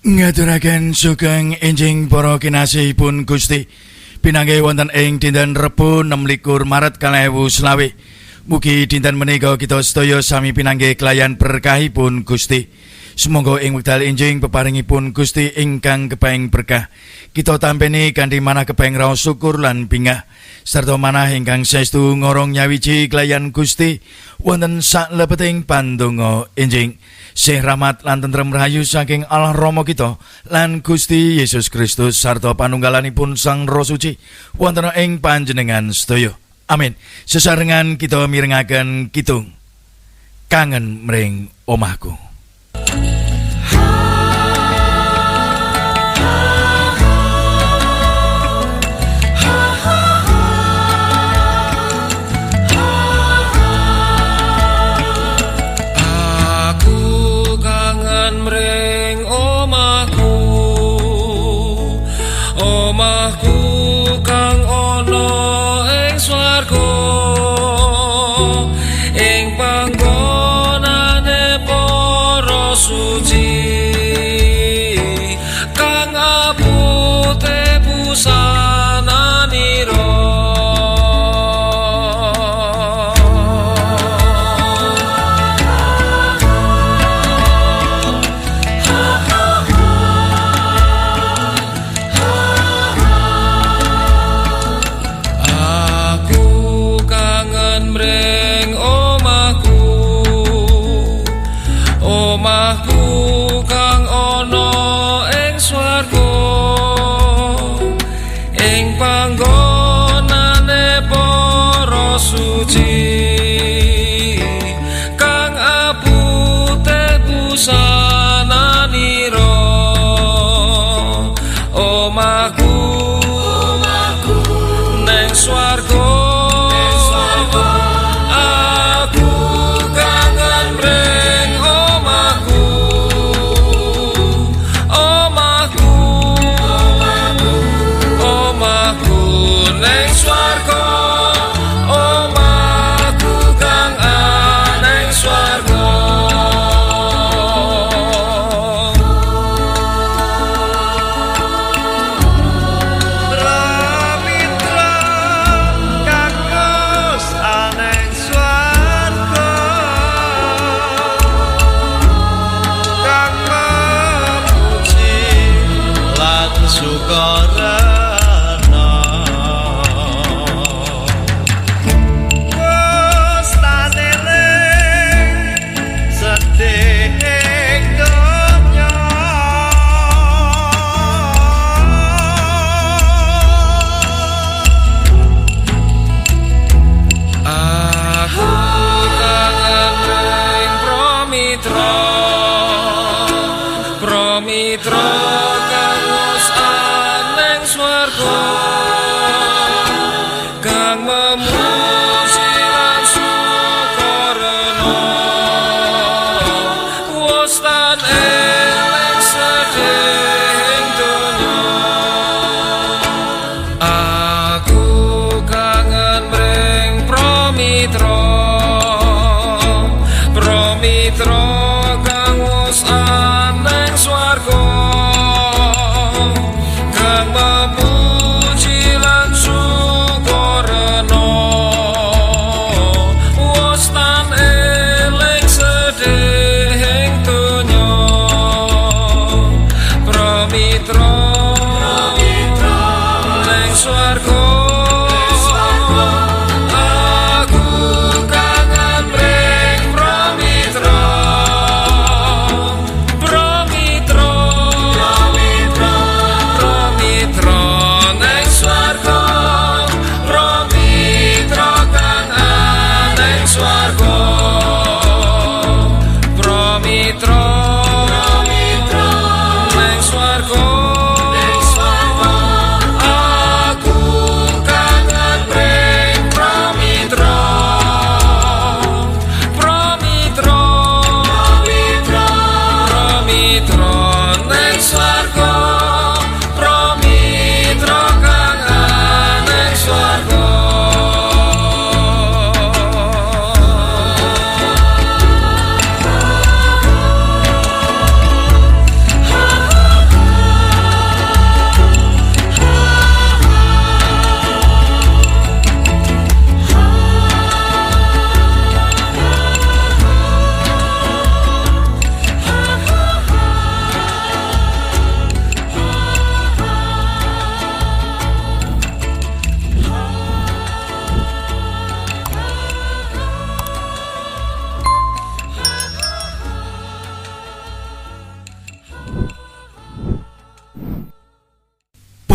Ngaturaken sugeng enjing para kinasihipun Gusti. Pinanggih wonten ing dinten Rebo 26 Maret 2025. Mugi dinten menika kita sedaya sami pinanggih kelayan berkahipun Gusti. Sumangga ing wekdal enjing peparingipun Gusti ingkang kepaing berkah. Kita tampeni kanthi manah kepaing raos syukur lan bingah sarta manah ingkang saestu ngorong nyawiji kelayan Gusti wonten saklebeting pandonga enjing. Sih rahmat lan tentrem rahayu saking Allah Rama kita lan Gusti Yesus Kristus sarta panunggalanipun Sang Roh Suci wonten ing panjenengan sedaya. Amin. Sesarengan kita mirengaken kidung Kangen Mring Omahku. Aku kangen mring omahku, omahku kang ana ing swarga, ing panggonane para suci, kang apute busananira. Aku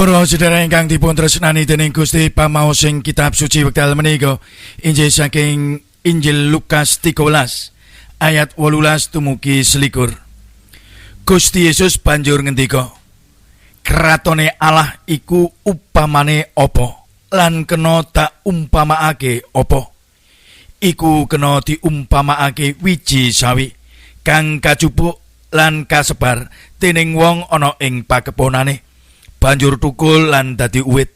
Para sedherek ingkang dipun tresnani dening Gusti, pamaosing kitab suci wekdal menika injih saking Injil Lukas 13 ayat 18 tumugi 21. Gusti Yesus banjur ngendika, "Kratone Allah iku upamane apa? Lan kena tak umpamaake apa? Iku kena diumpamaake wiji sawi kang kajupuk lan kasebar dening wong ana ing pakebonane. Banjur tukul lan dadi uwit,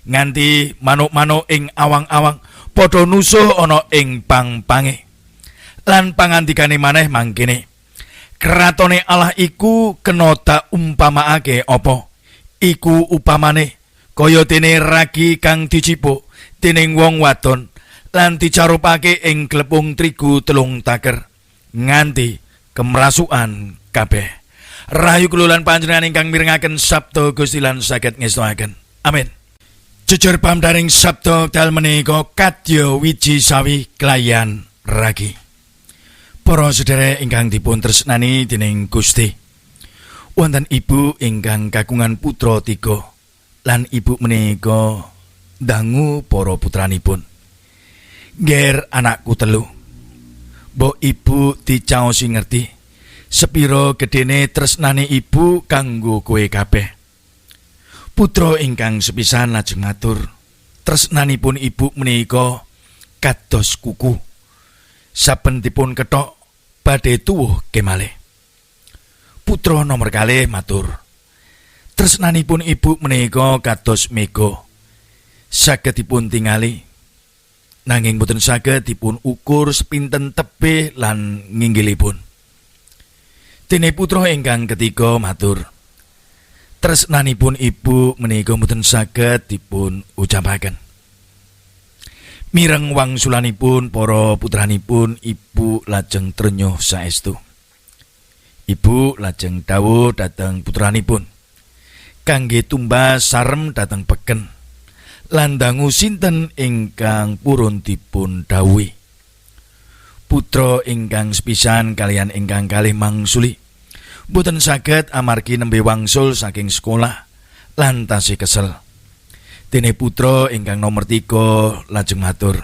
nganti manuk-manuk ing awang-awang padha nusuh ana ing pang-pange." Lan pangandikane maneh mangkene, "Kratone Allah iku kena tak umpamaake apa? Iku upamane kaya dene ragi kang dicipuk dening wong wadon lan dicarupake ing glepung trigu 3 taker nganti kemrasukan kabeh." Rahayu kula lan panjenengan ingkang mirengaken sabda Gusti lan saged ngestoaken. Amin. Jujur pamdaring sabda dal menika kadya wiji sawi kelayan ragi. Para sedherek ingkang dipun tresnani dening Gusti, wonten ibu ingkang kagungan putra 3 lan ibu menika dangu para putranipun. "Nger anakku 3, mbok ibu dicaosi ngerti sepiro gedene tresnane ibu kanggo kowe kabeh." Putra ingkang sepisan lajeng matur, "Tresnanipun ibu menika kados kuku, saben dipun kethok badhe tuwuh kemalih." Putra nomor kalih matur, "Tresnanipun ibu menika kados mega, saged dipun tingali nanging boten saged dipun ukur sepinten tebih lan nginggilipun." Dene putra ingkang ketiga matur, "Tresnanipun ibu menika mboten saged dipun ucapaken." Mireng wangsulanipun para putranipun, ibu lajeng trenyuh saestu. Ibu lajeng dawuh dhateng putranipun kangge tumbas sarem dhateng peken lan dangu sinten ingkang purun dipun dawuhi. Putra ingkang sepisan kalian ingkang kalih mangsuli mboten saged amargi nembe wangsul saking sekolah lan tasih kesel. Dene putra ingkang nomor 3 lajeng matur,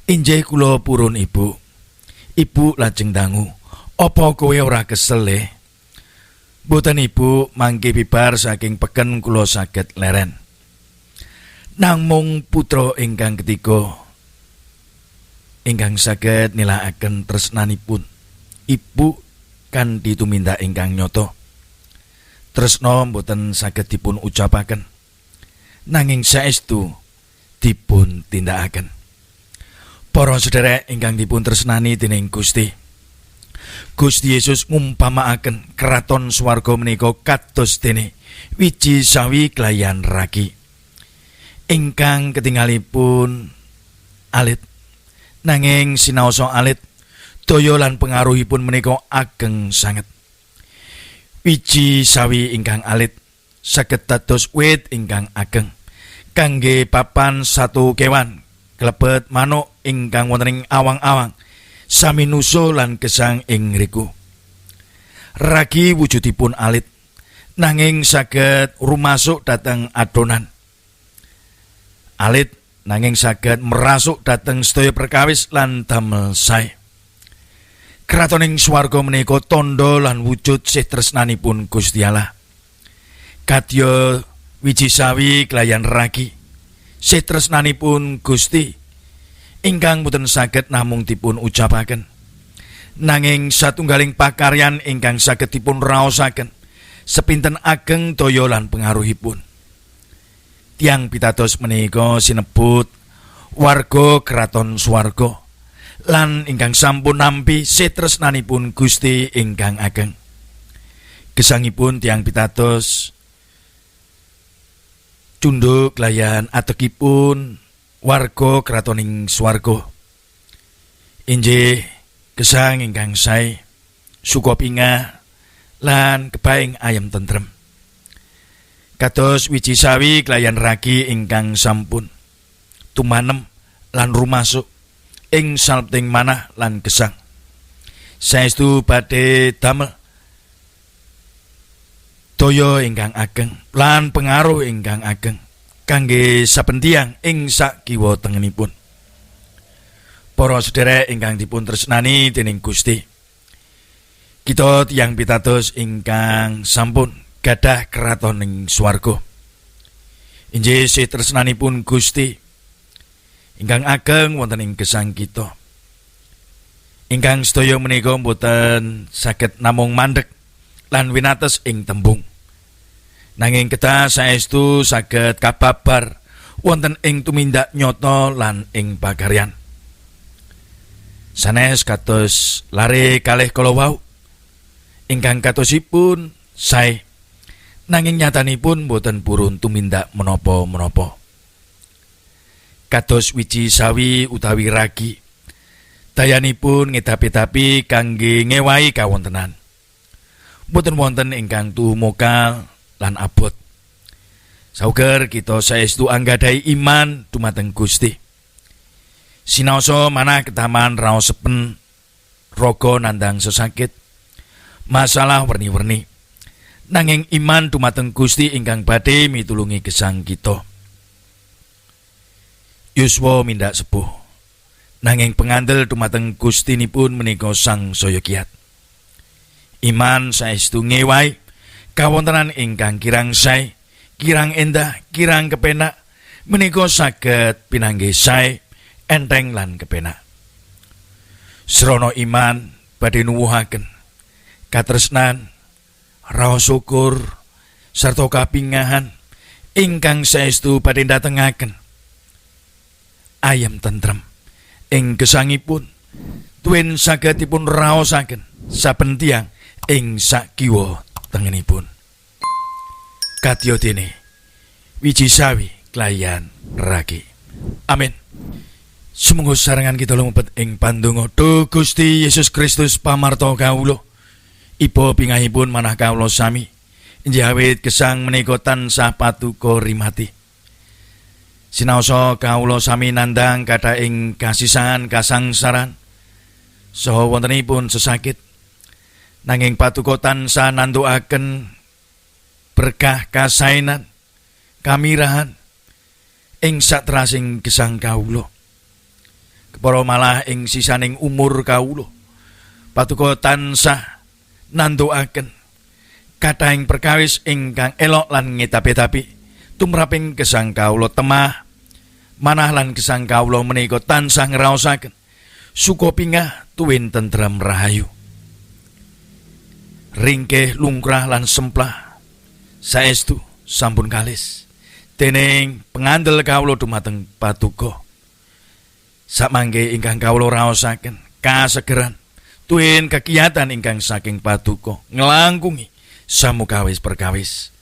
"Injih kula purun ibu." Ibu lajeng dangu, "Apa kowe ora kesel le?" "Mboten ibu, mangke bibar saking peken kula saged leren." Namung putra ingkang ketiga ingkang saged nilakaken tresnanipun ibu kanthi tumindak ingkang nyata. Tresna mboten saged dipun ucapaken, nanging saestu dipun tindakaken. Para sedherek ingkang dipun tresnani dening Gusti, Gusti Yesus ngumpamakaken kraton swarga menika kados dene wiji sawi kelayan ragi ingkang ketingalipun alit, nanging sinaosa alit daya lan pengaruhipun menika ageng sanget. Wiji sawi ingkang alit saged dados wit ingkang ageng kangge papan satu kewan klebet manuk ingkang wonten ing awang-awang sami nusul lan gesang ing ngriku. Ragi wujudipun alit nanging saged rumasuk dhateng adonan. Alit nanging saged merasuk dhateng sedaya perkawis lan damel sae. Kratoning swarga menika tandha lan wujud sih tresnanipun Gusti Allah. Kadya wiji sawi kelayan ragi sih tresnanipun Gusti ingkang boten saged namung dipun ucapaken, nanging satunggaling pakaryan ingkang saged dipun raosaken sepinten ageng daya lan pengaruhipun. Tiang pitados menika sinebut warga kraton swarga lan ingkang sampun nampi setresnanipun Gusti ingkang ageng. Gesangipun tiang pitados cunduk layan atekipun warga kratoning swarga. Injih gesang ingkang sae, suka pingah lan kebaing ayem tentrem. Kados wiji sawi kelayan ragi ingkang sampun tumanem lan rumasuk ing salebting manah lan gesang. Saestu badhe damel Daya ingkang ageng lan pengaruh ingkang ageng kangge saben tiyang ing sak kiwa tengenipun. Para sedherek ingkang dipun tresnani dening Gusti, kita tiyang pitados ingkang sampun gadah kraton ing swarga. Injih sih tresnanipun Gusti ingkang ageng wonten ing gesang kita. Ingkang sedaya menika mboten saged namung mandheg lan winates ing tembung. Nanging kedah saestu saged kababar wonten ing tumindak nyata lan ing pakaryan. Sanes kados lare kalih kala wau ingkang katosipun sae, nanging nyatanipun boten purun tumindak menapa-menapa. Kados wiji sawi utawi ragi, dayanipun ngedapi-dapi kangge ngewahi kawontenan. Boten wonten ingkang tumokal lan abot. Sauger kita saestu anggadhahi iman dumateng Gusti. Sinaosa manah ketaman raos sepen raga nandang sesakit, masalah werni-werni. Nanging iman dumateng Gusti ingkang badhe mitulungi gesang kita. Yuswa mindak sepuh, nanging pengandel dumateng Gustinipun menika sang saya kiat. Iman saestu ngewahi kawontenan ingkang kirang sae, kirang endah, kirang kepenak menika saged pinanggih sae, enteng lan kepenak. Srana iman badhe nuwuhaken katresnan, raos syukur sarta kapingahan ingkang saestu badhe ndatengaken ayem tentrem ing gesangipun tuwin saged dipun raosaken saben tiyang ing sakiwa tengenipun. Kadya dene wiji sawi kelayan ragi. Amin. Sumangga sarengan kita lumebet ing pandonga. Duh Gusti Yesus Kristus pamarta kawula, iba pingahipun manah kawula sami injih awit gesang menika tansah patuko rimati. Sinaosa kawula sami nandhang kathah ing kasisahan kasangsaran saha wontenipun sesakit, nanging patuko tansah nantukaken berkah kasainan kamirahan ing satrasing gesang kawula. Kepara malah ing sisaning umur kawula, patuko tansah nantukaken kathahing perkawis ingkang elok lan ngetapi-tapi tumraping gesang kawula temah manah lan gesang kawula menika tansah ngraosaken suka pingah tuwin tentrem rahayu. Ringkeh lungkrah lan semplah saestu sampun kalis dening pengandel kawula dumateng patuko. Samangke ingkang kawula raosaken kasegeran tuwin kegiatan ingkang saking patuko nglangkungi samukawis perkawis.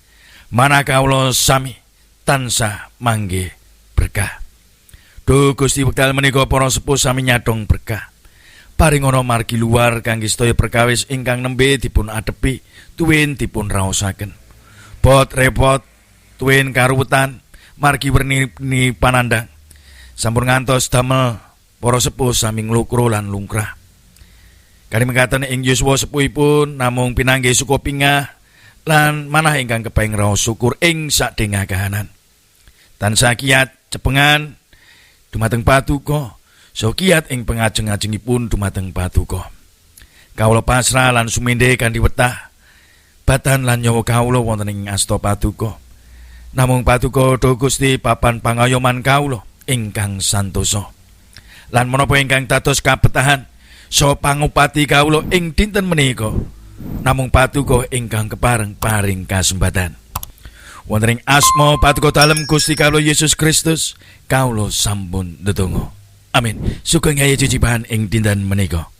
Manah kawula sami tansah manggih berkah. Duh Gusti, wekdal menika para sepuh sami nyadong berkah. Paringana margi luar kangge sedaya perkawis ingkang nembe dipun adepi tuwin dipun raosaken. Bot repot tuwin karuwetan margi werni panandhang. Sampun ngantos damel para sepuh sami nglukro lan lungkrah. Kali mekaten ing yuswa sepuhipun namung pinanggih suka pingah lan manah ingkang kepaing raos syukur ing sadhengah kahanan. Tansah kiat cepengan dumateng patuko, saha kiat ing pengajeng-ajengipun dumateng patuko. Kawula pasrah lan sumende kanthi wetah batan lan nyawa kawula wonten ing asta patuko. Namung patuko duh Gusti papan pangayoman kawula ingkang santosa. Lan menapa ingkang dados kabetahan saha pangupati kawula ing dinten menika, namung patuko ingkang kepareng paring kasempatan. Wonten ing asma patuko dalem Gusti kawula Yesus Kristus, kawula sampun ndedonga. Amin. Sugeng ayo cicipan ing dinten menika.